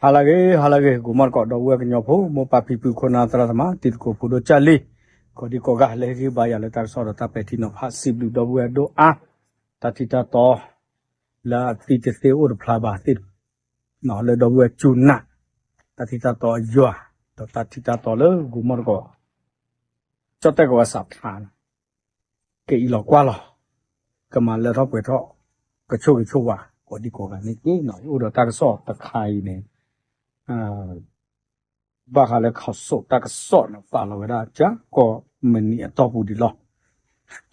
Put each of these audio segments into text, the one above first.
ဟါလၢအဂ့ၤ ဟါလၢအဂ့ၤ ဂီၤမီၢ်တကိး ဒီပုၢ်ဝဲၢ်ကညီဖိ မိၢ်ပၢ်ဖံဖု ခိၣ်နၢ်သရၣ်သမါ တံၤသကိးဖိဒိၣ်ကၢ်လံၤ ကိးဒံကိးဂၤ လၢဟ့ၣ်ဂံၢ်ဘါယၤလၢတၢ်ကစီၣ်ဒီးတၢ်ပဲာ်ထံနီၤဖး စံးဘျုးဒီပုၢ်ဝဲၢ်ဒိၣ်အါ တၢ်ထံၣ်တၢ်တီ လၢအသံတသ့အိၣ်တဖျါဘၣ်သ့ၣ် လၢဒီပုၢ်ဝဲၢ်ကၠူနၢ် တၢ်ထံၣ်တၢ်တီအယွၤ ဒီးတၢ်ထံၣ်တၢ်တီလၢဂီၤမီၢ်တကိး ကၠီၣ်တဲၣ်ကဝီၤစးဖျါ ကအံးလီၤကွၢ်လီၤ ကမၤလၢထီၣ်ပှဲၤထီၣ် ကဆိၣ်ဂ့ၤဆိၣ်ဝါ ကိးဒံကိးဂၤန့ၣ်တက့ၢ်. အိၣ်ဒီးတၢ်ကစီၣ်တခါအံၤန့ၣ် ဘၣ်ဃးလၢ Axios တၢ်ကစီၣ်န့ၣ် ပာ်လီၤဝဲဒၣ် ကၠါကီၢ်မုၢ်နံၤအတီၢ်ပူၤဒံးလီၤ.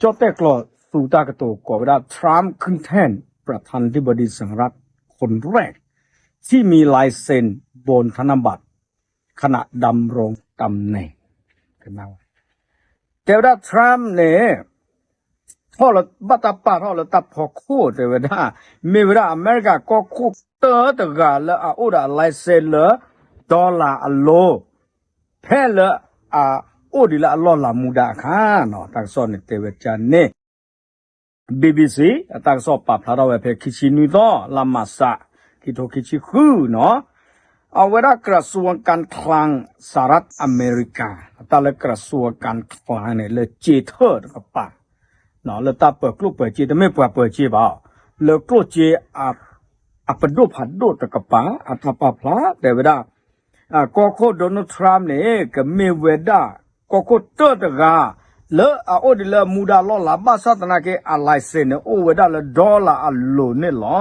ကၠီၣ်တဲၣ်ကျိာ်သူတၢ်ကတိၤကိးဝဲဒၣ် Trump contests ประธานาธิบดีสหรัฐคนแรกที่มีลายเซ็นบนธนบัตรขณะดำรงตำแหน่ง တဲဝဲဒၣ် Trump န့ၣ် ထီၣ်လၢဘၣ်တၢ်ပာ်ထီၣ်လၢတၢ်ဖီခိၣ်တဲဝဲဒၣ် မ့ၢ်ဝဲဒၣ်အမဲရကၤကီၢ်ခိၣ်တၢတဂၤလၢအအိၣ်ဒီး license လၢ dollar အလိၤ ဖဲလၢအအိၣ်ဒံးလၢအလီၢ်လၤမူဒါအခါနီၤ တၢ်ကစီၣ်န့ၣ်တဲဝဲဒ်န့ၣ် BBC အတၢ်ကစီၣ်ပာ်ဖျါထီၣ်ဝဲဖဲခံဆံနွံသီ လါမၢ်ၡး ခံထိခံဆံဃုနီၤ အဝဲဒၣ် กระทรวงการคลังสหรัฐอเมริกา အတၢ်လၢ กระทรวงการคลัง န့ၣ် လၢစ့ထၢၣ်တကပၤ လၢတၢ်ပၢၤကျိၣ်ပၢၤစ့ တမ့ၢ်ပှၤပၢၤစ့ဘၣ် လၢကျိၣ်စ့ အပဒိၣ်ဖးဒိၣ်တကပၤ အတၢ်ပာ်ဖျါတဲဝဲဒၣ် ကီၢ်ခိၣ် Donald Trump န့ၣ် ကမ့ၢ်ဝဲဒၣ် ကီၢ်ခိၣ်တၢတဂၤ လၢအအိၣ်ဒံးလၢအမူဒါလီၢ်လၤ ဘၣ်ဆၣ်သနာ်က့ အ license န့ၣ် အိၣ်ဝဲဒၣ်လၢ dollar အလိၤန့ၣ်လီ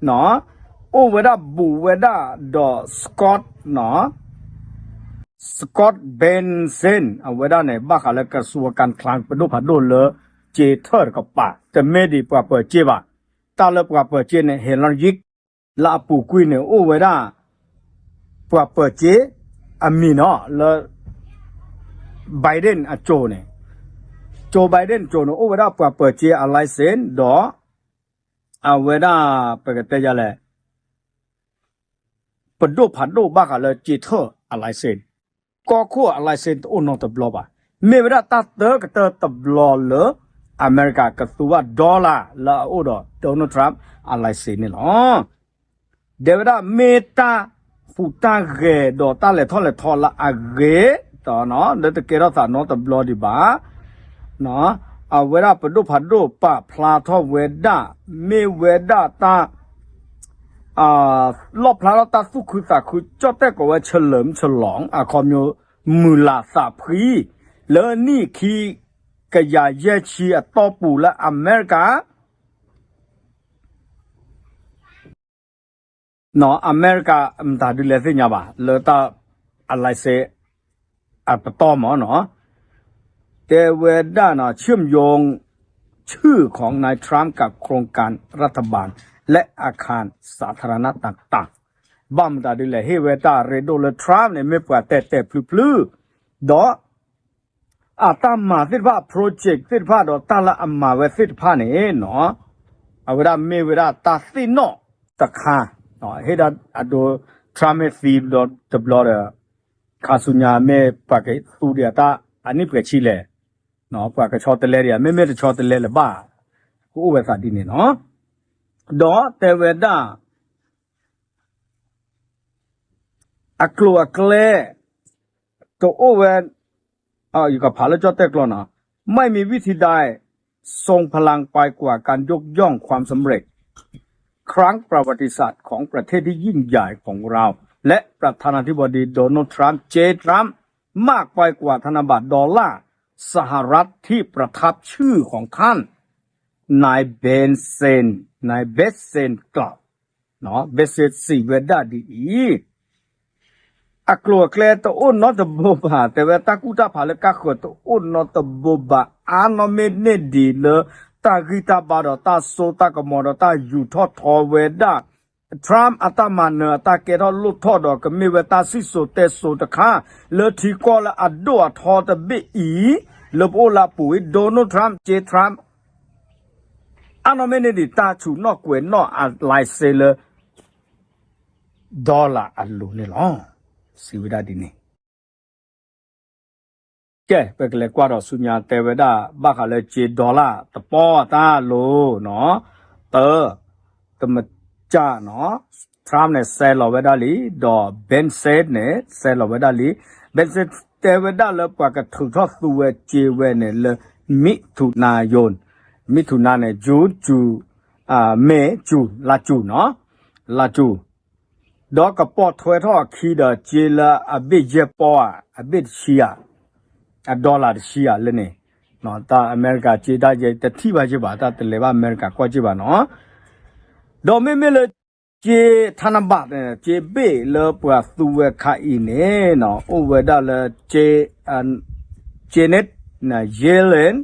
ၤ. အိၣ်ဝဲဒၣ်ဘူးဝဲဒၣ်ဒီး Scott Scott Bessent အဝဲဒၣ်န့ၣ် ဘၣ်ဃးလၢ กระทรวงการคลัง ပဒိၣ်ဖးဒိၣ်လၢ စ့ထၢၣ်တကပၤ တမ့ၢ်ဒံးပှၤပၢၤစ့ဘၣ်. တၢ်လၢပှၤပၢၤစ့န့ၣ် ဟ့ၣ်လီၤယံၤ လၢအပူၤကွံာ်န့ၣ် အိၣ်ဝဲဒၣ် ပှၤပၢၤစ့ အမံၤနီၤ လၢ Biden အစိၤန့ၣ် Joe Biden အစိၤန့ၣ် အိၣ်ဝဲဒၣ်ပှၤပၢၤစ့အ license ဒီး အဝဲဒၣ် ပကတဲယၤလဲၣ် ပဒိၣ်ဖးဒိၣ်ဘၣ်ဃးလၢစ့ထၢၣ်အ license ကီၢ်ခိၣ်အ license တအိၣ်နီတဘျီဘၣ်. မ့ၢ်ဝဲဒၣ်တၢ်တၢကတၢၢ်တဘျီလၢ အမဲရကၤကသူဘၣ် dollar လၢအအိၣ်ဒီး Donald Trump အ license န့ၣ်လီၤ. ဒ်ဝဲဒၣ်မ့ၢ်တၢ်ဟူးတၢ်ဂဲၤဒီးတၢ်လဲၤထီၣ်လဲၤထီလၢအဂ့ၤ လၢတကဲထီၣ်သးနီတဘျီဒံးဘၣ် အဝဲဒၣ်ပဒိၣ်ဖးဒိၣ်ပာ်ဖျါထီၣ်ဝဲဒၣ် မ့ၢ်ဝဲဒၣ်တၢ် လီၣ်ဖျါထီၣ်တၢ်သူၣ်ခုသးခု ကၠီၣ်တဲၣ်ကိးဝဲ เฉลิมฉลอง အခီပညီ မုၢ်လၢ်သးဖှံ လၢနံၣ်ခံကယၤယဲၢ်ဆံအတီၢ်ပူၤလၢအမဲရကၤ အမဲရကၤမတၤဒုလဲၣ်သ့ၣ်ညါဘၣ် လၢတၢ်အ license အပတီၢ်မးနီၤ တဲဝဲဒၣ်နီၤ เชื่อมโยงชื่อของนาย ทรัมป์ กับโครงการรัฐบาลและอาคารสาธารณะต่างๆ ဘၣ်မတၤဒုလဲၣ် ဟ့ၣ်ဝဲတၢ်ရ့ဒိၣ်လၢ Trump န့ၣ် မ့ၢ်ပှၤတဲာ်တဲာ်ဖျုဖျု ဒီး အတၢ်မၤသ့ၣ်တဖၣ် project သ့ၣ်တဖၣ်ဒီးတၢ်လၢအမၤဝဲသ့ၣ်တဖၣ်န့ၣ်နီၤ အဝဲဒၣ်မ့ၢ်ဝဲဒၣ်တၢ်သ့ၣ်နီၣ်တခါ ဟ့ၣ်ဒၣ်အဒိ Trump မ့ၢ်သံဒီးတဘျီဒီး ခါဆူညါမ့ၢ်ပှၤကသူဒံးအတၢ်အနံၣ်ပှဲၤဆံလဲၣ် ပှၤကဆီတလဲဒံး မ့မ့ၢ်တဆီတလဲလၢၤဘၣ် ကအိၣ်ဝဲသးဒ်န့ၣ်နီၤ ဒီးတဲဝဲဒၣ် အကျိၤအကျဲ တအိၣ်ဝဲ ယကဖးလၢကၠီၣ်တဲၣ်ကျိာ်နီၤ ไม่มีวิธีใดทรงพลังไปกว่าการยกย่องความสำเร็จครั้งประวัติศาสตร์ของประเทศที่ยิ่งใหญ่ของเรา และประธานาธิบดีโดนัลด์ทรัมป์ เจ ทรัมป์ มากไปกว่าธนบัตรดอลลาร์สหรัฐที่ประทับชื่อของท่าน นายเบนเซน นายเบนเซนกล่าว เบนเซน စံးဝဲဒၣ်ဒ်အံၤ အကျိၤအကျဲတအိၣ်နီတဘိဘၣ် တဲဝဲတၢ်ကူၣ်တၢ်ဖးလၢကါဃၢၤတအိၣ်နီတဘိဘၣ် အါနီၢ်မ့ၢ်န့ၢ်ဒံးလၢ တၢ်ဂံၢ်တၢ်ဘါဒီးတၢ်စိတၢ်ကမီၤဒီးတၢ်ယူၤထီၣ်ထီဝဲဒၣ် Trump အတၢ်မၤနၢၤအတၢ်ကဲထီၣ်လိၣ်ထီၣ်ဒီး ကမ့ၢ်ဝဲတၢ်စံၣ်စိၤတဲစိၤတခါ လၢထံကီၢ်လၢအဒိၣ်အထီတဘ့ၣ်အံၤ လၢပအိၣ်လၢအပူၤအံၤ Donald Trump ကၠ့ Trump အါနီၢ်မ့ၢ်န့ၢ်ဒံးတၢ်ဆူးနီၣ်ကွဲးနီၣ်အ license လၢ dollar အလိၤန့ၣ်လီၤ. စံးဝဲဒၣ်ဒ်န့ၣ် ကဲ ပကလဲၤကွၢ်ဒီးဆူညါတဲဝဲဒၣ် ဘၣ်ဃးလၢကၠ့ dollar တပီၢ်အတၢ်လိၤနီၤ တၢ တမကၢ်နီၤ Trump န့ၣ် စဲးလီၤဝဲဒၣ်လံ, ဒီး Ben Sasse န့ၣ် စဲးလီၤဝဲဒၣ်လံ. Ben Sasse တဲဝဲဒၣ်လၢပှၤကထုးထီၣ်သူဝဲစ့ဝဲန့ၣ်လၢ မံၣ်ထူးနၣ်ယိၣ်, မံၣ်ထူးနၣ်န့ၣ် June, June, May, June, လါစူၤနီၤ, လါစူၤ ဒီးကပိာ်ထွဲထီၣ်အခံဒီးစ့လၢအဘ့ၣ်ယဲၢ်ပီၢ်ဧါ, အဘ့ၣ်တဆံဧါ, အ dollar တဆံဧါလၢန့ၣ်, တၢ်အမဲရကၤစ့တၢ်ယဲတထံၣ်ဘၣ်ယဲၢ်ဘၣ်, တၢ်တလဲၤဘၣ်အမဲရကၤကွၢ်ယဲၢ်ဘၣ်နီၤ. ဒီးမ့မ့ၢ်လၢ စ့ ထနဘၣ် စ့ဘ့ၣ်လၢပှၤသူဝဲခါအံၤန့ၣ် အိၣ်ဝဲဒၣ်လၢ Janet Yellen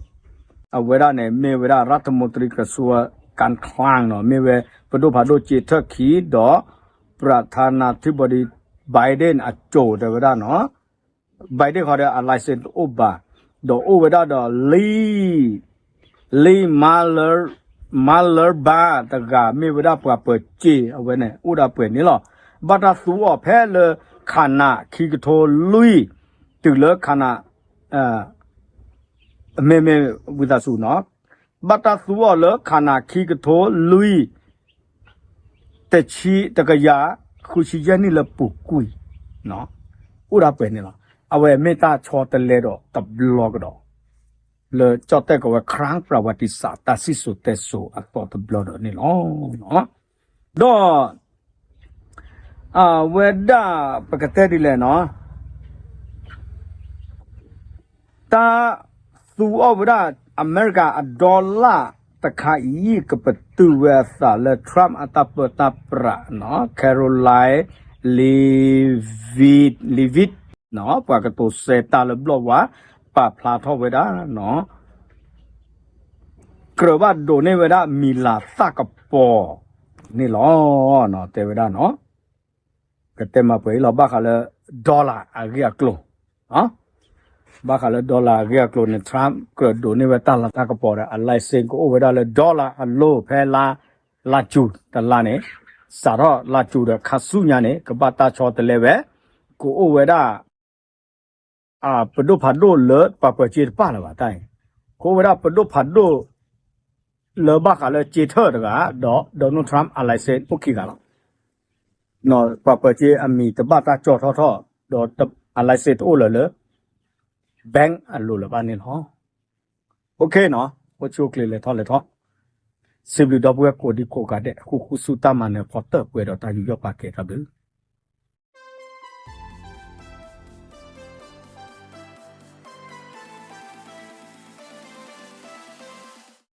အဝဲဒၣ်န့ၣ် မ့ၢ်ဝဲဒၣ် ရၣ်တမူတရံကစူၤ ကၣ်ချၣ်နီၤ, မ့ၢ်ဝဲပဒိၣ်ဖးဒိၣ်စ့ထၢၣ်ခံဒီး ပြၣ်ထါနၣ်ထံဘီဒံ Biden အစိၤတဲဝဲဒၣ်နီၤ. Biden ဃီဒီးအ license တအိၣ်ဘၣ်, ဒီးအိၣ်ဝဲဒၣ်ဒီး လံ လံ မၤလၢဘၣ်တဂၤ မ့ၢ်ဝဲဒၣ်ပှၤပၢၤစ့အဝဲန့ၣ် အိၣ်ဒၣ်ပှဲၤန့ၣ်လီၤ. ဘၣ်တၢ်သူအီၤဖဲလၢ ခးနးခံကထိလွံၢ် တုၤလၢခးနး မ့မ့ၢ်ဝံသးစူၤနီၤ, ဘၣ်တၢ်သူအီၤလၢခးနးခံကထိလွံၢ် တဆံ တကယၤ ဃုဆံယဲၢ်နံၣ်လၢပူၤကွံာ် အိၣ်ဒၣ်ပှဲၤန့ၣ်လီၤ. အဝဲမ့ၢ်တၢ်ဆီတလဲဒီးတဘျီကဒီး လၢကၠီၣ်တဲၣ်ကီးဝဲ ခရၣ်ပြၤဝးတံစး တၢ်စံၣ်စိၤတဲစိၤအသီတဘျီဒီးန့ၣ်လီၤ. ဒီး အဝဲဒၣ် ပကတဲဒ်လဲၣ်နီၤ, တၢ်သူအီၤဝဲဒၣ် အမဲရကၤအ dollar တခါအံၤ ကပတုာ်ဝဲအသးလၢ Trump အတၢ်ပၢတၢ်ပြးနီၤ, Karoline Leavitt, Leavitt ပှၤကတိၤစဲးတၢ်လၢဘျီၣ်ဝါ ပာ်ဖျါထီၣ်ဝဲဒၣ်နီၤ ကြၢးဘၣ်ဒိးန့ၢ်ဝဲဒၣ်မံၤလၤသၣ်ကပီၤန့ၣ်လီၤ. တဲဝဲဒၣ်နီၤ, ကတဲမၤပှဲၤအံၤလီၤ ဘၣ်ဃးလၢ dollar အဂ့ၢ်အကျိၤ, ဘၣ်ဃးလၢ dollar အဂ့ၢ်အကျိၤန့ၣ် Trump ကြၢးဒိးန့ၢ်ဝဲတၢ်လၤတၢ်ကပီၤဒီး အ license ကအိၣ်ဝဲဒၣ်လၢ dollar အလိၤ ဖဲလါ လါစူၤတလါန့ၣ်, စးထီၣ်လါစူၤဒီးခါဆူညါန့ၣ် ကဘၣ်တၢ်ဆီတလဲဝဲ, ကအိၣ်ဝဲဒၣ် ပဒိၣ်ဖးဒိၣ်လၢပှၤပၢၤစ့တပာ်လၢၤဘၣ်တၢ်အံၤ, ကအိၣ်ဝဲဒၣ်ပဒိၣ်ဖးဒိၣ် လၢဘၣ်ဃးလၢစ့ထၢၣ်တဂၤ ဒီး Donald Trump အ license အိၣ်ခံဂၤလီၤ. ပှၤပၢၤစ့အမံၤတဘၣ်တၢ်ကၠီထီၣ်ထီၣ် ဒီးအ license တအိၣ်လၢၤလၢ bank အလိၤလၢၤဘၣ်န့ၣ်လီၤ. အိၣ်ခ့နီၤ, အိၣ်ဆူၣ်အိၣ်ချ့လဲၤထီၣ်လဲၤထီၣ်, စံးဘျုးဒီပုၢ်ဝဲၢ်ကိးဒံကိးဂၤဒဲး ဃူဃူဆူတၢ်မၤနၢၤဖီတၢၢ်ပှဲၤဒီးတၢ်ယူးယီၣ်ပာ်ကဲတၢ်ဘျုး